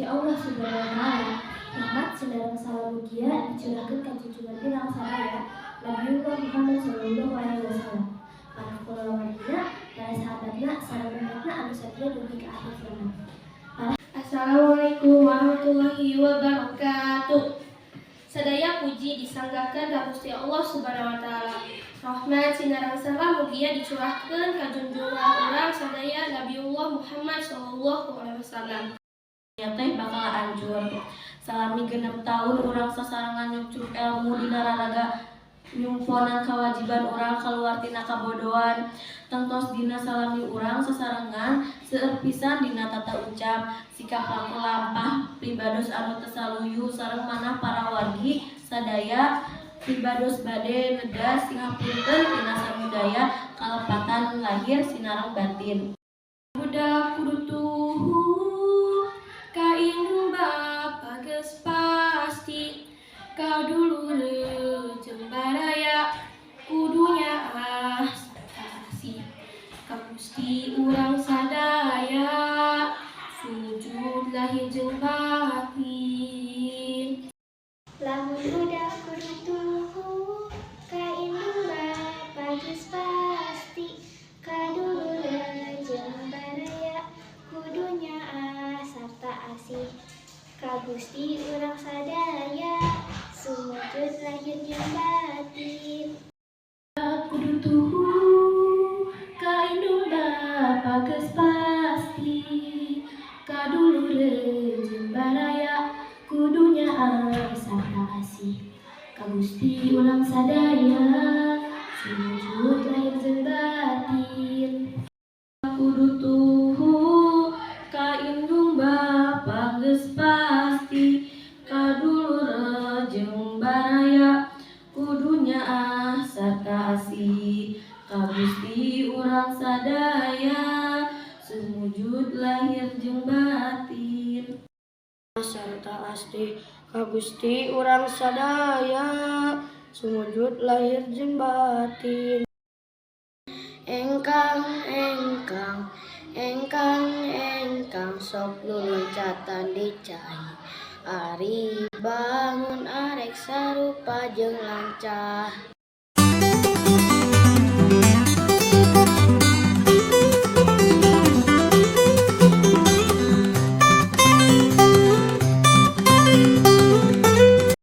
Gusti Allah Subhanahu wa Taala. Rahmat sinareng salam mugia dicurahkeun ka junjungan urang sadaya, Nabiullah Muhammad sallallahu alaihi wasallam, para kulawargina, para sahabatna, sareng umatna anu satia dugi ka akhir zaman. Assalamualaikum warahmatullahi wabarakatuh. Sadaya puji disanggakeun ka Gusti Allah Subhanahu wa Taala. Rahmat sinareng salam mugia dicurahkeun ka junjungan urang sadaya, Nabiullah Muhammad sallallahu alaihi wasallam. Teh bakal hancur. Salami 6 tahun urang sasarengan nyungcruk elmu dina raraga nyumponan kewajiban urang keluar tina kabodohan. Tangtos dina salami urang sasarengan seueur pisan dina tata ucap, sikap, laku, lampah pribados anu teu saluyu sareng manah. Para wargi sadaya, pribados bade nedha sing hapunten tina samudaya kalepatan lahir sinareng batin. Budak kudu tuhu ka indung bapa geus pasti, ka dulur jeung baraya kudu nyaah sarta asih, ka Gusti urang sadaya sujud lahir jeung batin. Lamun budak kudu tuhu ka indung bapa geus pasti, ka dulur jeung baraya kudu nyaah sarta asih, ka Gusti urang sadaya sumujud lahir jeung batin. Kudu tuhu ka indung bapa geus pasti, ka dulur jeung baraya kudu nyaah sarta asih, ka Gusti urang sadaya sumujud lahir jeung batin. Kudu tuhu ka indung bapa geus pasti, ka dulur jeung baraya kudu nyaah sarta asih, ka Gusti urang sadaya sumujud lahir jeung batin. Sarta asih ka Gusti urang sadaya sumujud lahir jeung batin. Engkang, engkang, engkang, engkang, sok luluncatan di cai. Ari bangun arek sarupa jeung lancah.